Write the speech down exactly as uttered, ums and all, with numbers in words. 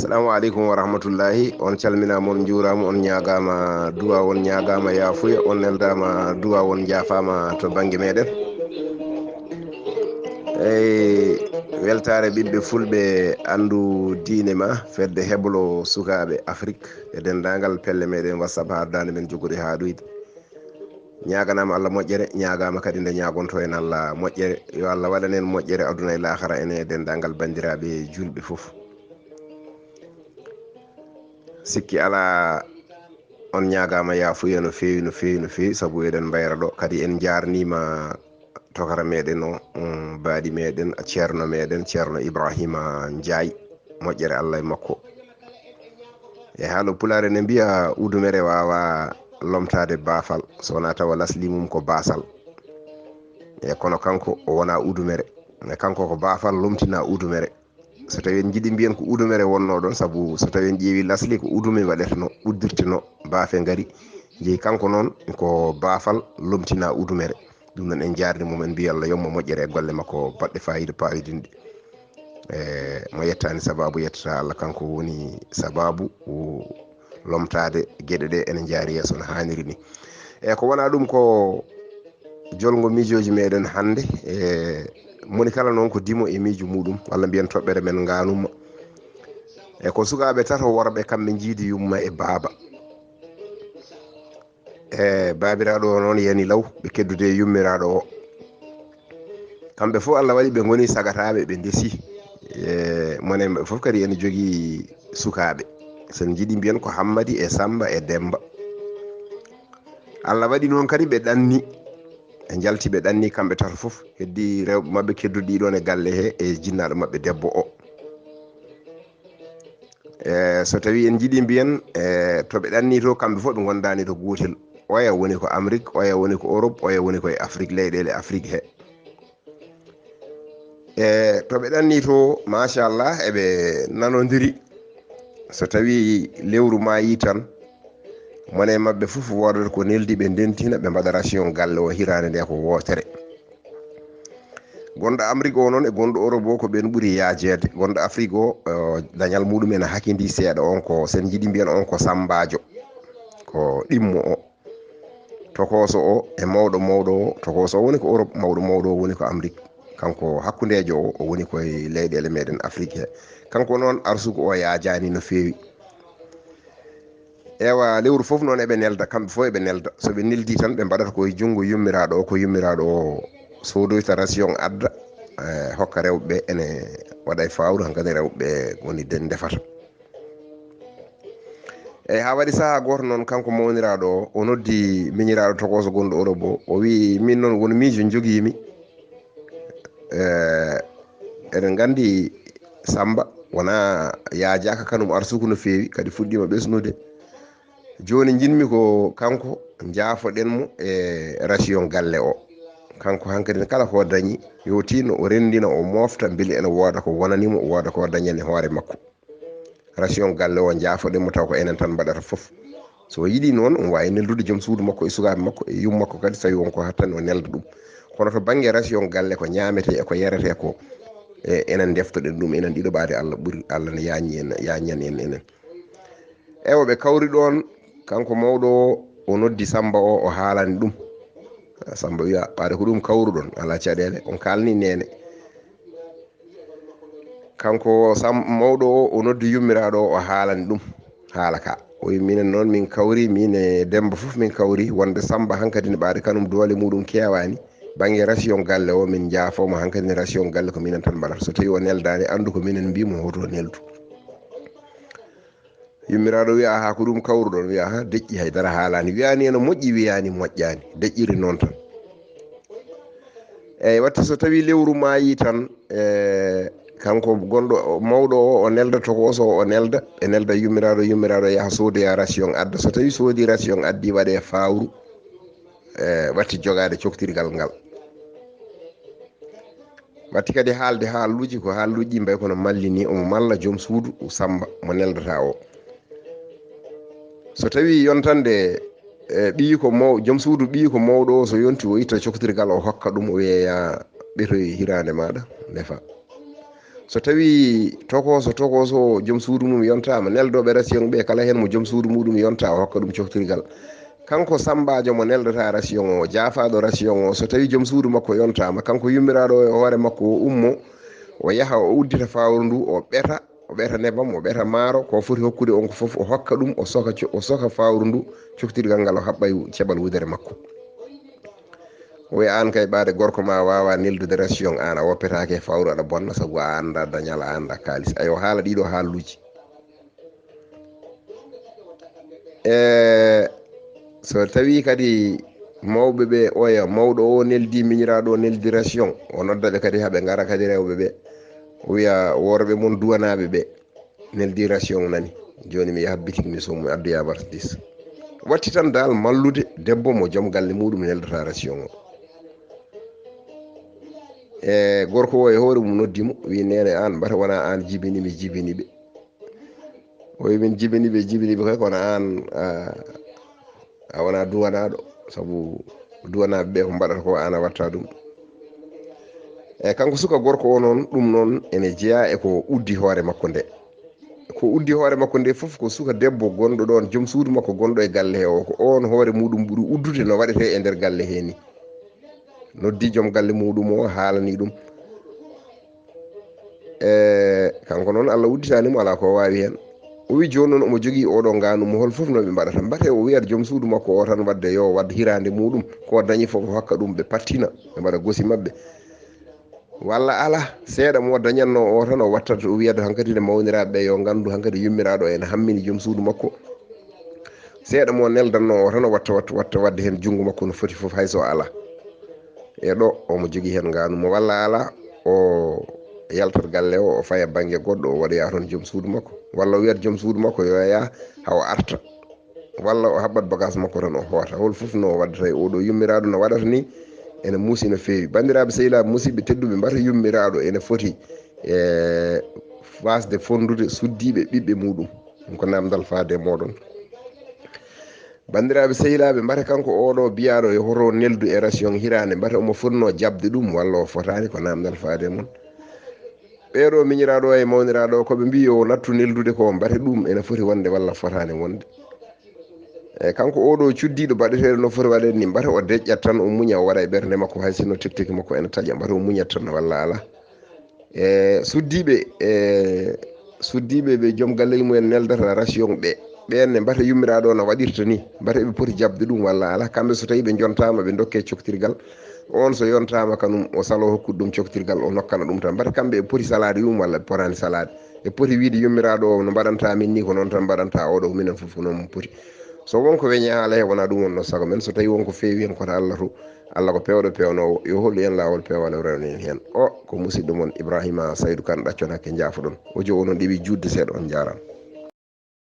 Assalamu aleykum wa rahmatullahi. On calminaama, on njuuraama, on ñaagaama du'a, on ñaagaama yaafuya, on neldaama du'a, on njaafaama to bannge meɗen. Eyi, weltaare ɓiɓɓe fulɓe, anndu diine ma, fedde heblo sukaaɓe Afrik e denndaangal pelle meɗen WhatsApp haa daande men jogori haa ɗoyde. Ñaaganaama Allah moƴƴere, ñaagaama kadi nde ñaagonto en Allah moƴƴere. Yo Allah waɗan en moƴƴere aduna e laakara, en e denndaangal banndiraaɓe juulɓe fof. Sikki alaa, on ñaagaama yaafuya no feewi, no feewi, no feewi, sabu eɗen mbayra ɗo. Kadi en njaarniima tokara meɗen o, um, baaɗi meɗen, ceerno meɗen, ceerno Ibrahima Njaay, moƴƴere Allah e makko. E haala pulaar ene mbiya, udumere waawa lomtaade baafal, so wonaa tawa lasli mum ko baasal. E kono kanko o wonaa udumere. E kanko ko baafal lomtinaa udumere. So tawi en njiɗi mbiyen ko udumere wonno ɗon, sabu so tawi en ƴeewi lasli ko udume waɗeteno, uddirteno, baafe ngari, jeyi kanko noon ko baafal lomtinaa udumere. Ɗum noon en njaarni mum, en mbiya Allah yommo moƴƴere e golle makko baɗɗe faayiida paawidinɗe. E mo yettaani sabaabu yettata Allah, kanko woni sabaabu o lomtaade geɗe ɗe ene njaari yeeso no haaniri ni. E ko wonaa ɗum ko jolngo miijooji meɗen hannde, e moni kala noon ko dimo e miijo muɗum, walla mbiyen toɓɓere men ngaanumma. E ko sukaaɓe tato worɓe kamɓe njiidi yumma e baaba. E baabiraaɗo o noon yani law ɓe keddude e yummiraaɗo o. Kamɓe fof Allah waɗi ɓe ngoni sagataaɓe, ɓe ndesi. E mone maɓɓe fof kadi ene jogii sukaaɓe. So en njiɗi mbiyen ko Hammadi e Sammba e Demmba. Allah waɗi noon kadi ɓe ɗanni. Ɓe njalti ɓe ɗanni kamɓe tato fof. Heddi rewɓe maɓɓe kedduɗi ɗon e galle he e jinnaaɗo maɓɓe debbo o. E so tawi en njiɗi mbiyen, e to ɓe ɗanni to, kamɓe fof ɓe ngondaani to gootel. Oya woni ko Amérique, oya woni ko Europe, oya woni ko e Afrique, leyɗeele Afrique he. E to ɓe ɗanni to, machallah, eɓe nanondiri. So tawi lewru maayi tan, mone maɓɓe fof woodata ko neldi, ɓe ndentina, ɓe mbaɗa ration galle o hiraande nde ko wootere. Gonɗo Amérique o noon e gonɗo Europe o ko ɓen ɓuri yaajeede. Gonɗo Afrique o, o dañal muɗum ene hakindi seeɗa, on ko, sen njiɗi mbiyen on ko sambaajo, ko ɗimmo o. Tokooso o e mawɗo mawɗo o, tokooso o woni ko Europe, mawɗo mawɗo o woni ko Amérique. Kanko hakkundeejo o, o woni koye leyɗeele meɗen Afrique he. Kanko noon arsuku o yaajaani no feewi. Ewa, lewru fof noon eɓe nelda, kamɓe fof eɓe nelda. So ɓe neldi tan, ɓe mbaɗata ko e junngo yummiraaɗo o, ko yummiraaɗo o soodoyta ration adda, e hokka rewɓe ɓe, ene waɗa e fawru, hankadi rewɓe ɓe ngoni den ndefata. Eyi, haa waɗi sahaa gooto noon, kanko mawniraaɗo o, o noddi miñiraaɗo tokooso gonɗo Europe o, o wi'i, "Min noon won miijo njogiimi." E, eɗen nganndi Sammba wonaa yaajaaka kanum arsuku no feewi, kadi fuɗɗiima ɓesnude. Jooni njiɗmi ko kanko njaafoɗen mo e ration galle o. Kanko hankadi kala ko dañi, yo tinno o renndina, o moofta, mbele ene wooda ko wonani mo, wooda ko dañani hoore makko. Ration galle o njaafoɗen mo taw ko enen tan mbaɗata fof. So o yiɗi noon, omo waawi neldude joom suudu makko e sukaaɓe makko e yum makko kadi, so tawi won ko hattani o nelda ɗum. Kono to bannge ration galle ko ñaametee e ko yaretee ko, e enen ndeftoɗen ɗum, enen ɗiɗo ɓaade Allah ɓuri, Allah ne yaañi en, yaañan en enen. Ewa, ɓe kawri ɗoon, kanko mawɗo o, o noddi Sammba o, o haalani ɗum. Sammba wiya, "Ɓaade ko ɗum kawruɗon, alaa caɗeele." On kaalni neene. Kanko Sam-, mawɗo o, o noddi yummiraaɗo o, o haalani ɗum haala ka. O wi, "Minen noon min kawri, min e Demmba fof min kawri, wonde Sammba hankadi ne ɓaade kanum doole muɗum keewaani. Bannge ration galle o, min njaafooma hankadi ne ration galle ko minen tan mbaɗata. So tawi o neldaani, anndu ko minen mbii mo hoto neldu." Yummiraaɗo wiya, "Aha, ko ɗum kawruɗon?" Wiya, "Aha, deƴƴi, haydara haalaani." Wiyaani ene moƴƴi, wiyaani moƴƴaani, deƴƴiri noon tan. Eyi, waɗti so tawi lewru maayi tan, e, kanko gonɗo mawɗo o, o nelda, tokooso o, o nelda, ɓe nelda yummiraaɗo, yummiraaɗo yaha soodoya ration adda. So tawi soodi ration addi, waɗe fawru, e, waɗti jogaade coktirgal ngal. Waɗti kadi haalde haaluuji, ko haaluuji ɗi mbayi kono malli ni, omo malla joom suudu Sammba mo neldata o. So tawi yontande, e, ɓiyi ko maw-, joom suudu ɓiyi ko mawɗo o, so yonti o itta coktirgal o hokka ɗum, o wiya, "Yaa ɓetoy hiraande maaɗa, ndefa." So tawii tokooso, tokooso o joom suudu mum yontaama, neldooɓe ration ɓe kala heen mo joom suudu muɗum yontaa, o hokka ɗum coktirgal. Kanko sammbaajo mo neldata ration o, jaafaaɗo ration o, so tawii joom suudu makko yontaama, kanko yummiraaɗo o e hoore makko o ummo, o yaha o uddita fawru ndu, o ɓeta, o ɓeta nebam, o ɓeta maaro, ko foti hokkude on ko fof o hokka ɗum, o soka co-, o soka fawru ndu, coktirgal ngal o haɓɓa e ceɓal wudere makko. O wiya, "Aan kay ɓaade gorko ma waawa neldude ration, aan a woppetaake e fawru, aɗa bonna sabu a annda dañal, a annda kaalis." Ayo, haala ɗiɗo haaluuji. E so tawii kadi mawɓe ɓe oya, mawɗo o neldi, miñiraaɗo o neldi ration, o nodda ɓe kadi haa ɓe ngara kadi rewɓe ɓe. O wiya, "Worɓe mon duwanaaɓe ɓe neldi ration nani. Jooni mi yaha bitik mi somo mi addoya marchandise." Watti tan dal mallude debbo mo joom galle muɗum neldata ration o. E gorko o e hoore mum noddi mo, wi, "Neene, aan mbata wona aan jibini mi jibini ɓe?" O wi, "Min jibini ɓe, jibini ɓe kay, kono aan, a, a wona duwanaaɗo, sabu duwanaaɓe ɓe ko mbaɗata ko aan a watta ɗum." E kanko suka gorko o noon, ɗum noon ene jeyaa e ko uddi hoore makko nde. Ko uddi hoore makko nde fof ko suka debbo gonɗo ɗoon, joom suudu makko gonɗo e galle he o, ko oon hoore muɗum ɓuri uddude no waɗetee e nder galle he ni. Noddi joom galle muɗum o, haalani ɗum. E kanko noon, Allah udditaani mo, alaa ko o waawi heen. O wi, jooni noon omo jogii oɗo ngaanu mo, hol fof no ɓe mbaɗata. Mbate o wiyata joom suudu makko o tan waɗde yo waɗ hiraande muɗum, ko o dañi fof o hokka ɗum, ɓe pattina, ɓe mbaɗa gosi maɓɓe. Walla alaa, seeɗa mo dañatnoo o tan o wattata, o wiyata hankadi nde mawniraaɓe ɓe yo nganndu hankadi yummiraaɗo ene hammini joom suudu makko. Seeɗa mo neldannoo o tan o watta, watta, watta waɗde heen junngo makko no foti fof, hay so alaa. E ɗo omo jogii heen ngaanu mo, walla alaa, o yaltat galle o, o faya bannge goɗɗo, o waɗoya toon joom suudu makko. Walla o wiyata joom suudu makko yo yah haa o arta. Walla o haɓɓat bagage makko tan o hoota. Hol fof no waɗata e oɗo yummiraaɗo no waɗata ni, ene muusi no feewi. Banndiraaɓe sehilaaɓe musidɓe tedduɓe, mbata yummiraaɗo ene foti e waasde fonndude suddiiɓe ɓiɓɓe muɗum. Ɗum ko naamndal faade e mooɗon. Banndiraaɓe sehilaaɓe, mbata kanko oɗo biyaaɗo yo hoto neldu e ration hiraande, mbata omo fotnoo jaɓde ɗum walla o fotaani, ko naamndal faade e mon. Ɓeeɗo miñiraaɗo e mawniraaɗo ko ɓe mbii yo o nattu neldude ko, mbata ɗum ene foti wonde walla fotaani wonde. E kanko oɗo cuddiiɗo baɗeteeɗo no foti waɗeede ni, mbata o deƴƴat tan, o muña, o waɗa e ɓernde makko, hay sinno tekteke makko ene taƴa, mbata o muñat tan walla alaa. E suddiiɓe, e suddiiɓe ɓe joom galleeji mumen neldata ration ɓe, ɓeen ne mbata yummiraaɗo no waɗirta ni, mbata eɓe poti jaɓde ɗum walla alaa. Kamɓe so tawii ɓe njontaama, ɓe ndokkee coktirgal. On so yontaama kanum, o saloo hokkude ɗum coktirgal, o nokkana ɗum tan. Mbata kamɓe eɓe poti salaade ɗum walla ɓe potaani salaade? Ɓe poti wiyde yummiraaɗo o, "No mbaɗantaa min ni, ko noon tan mbaɗantaa oɗo, ko minen fof ko noon min poti." So won ko weñaa haala he, wonaa ɗum wonnoo sago men. So tawii won ko feewi heen, koto Allah to, Allah ko peewɗo peewnoowo, yo hollu en laawol peewal, o rewna en heen. O ko musidɗo mon Ibrahima Saydu Kan, Ɗaccon Hakke, njaafoɗon. Audio o noon ɗeɓii juutde seeɗa, on njaaraama.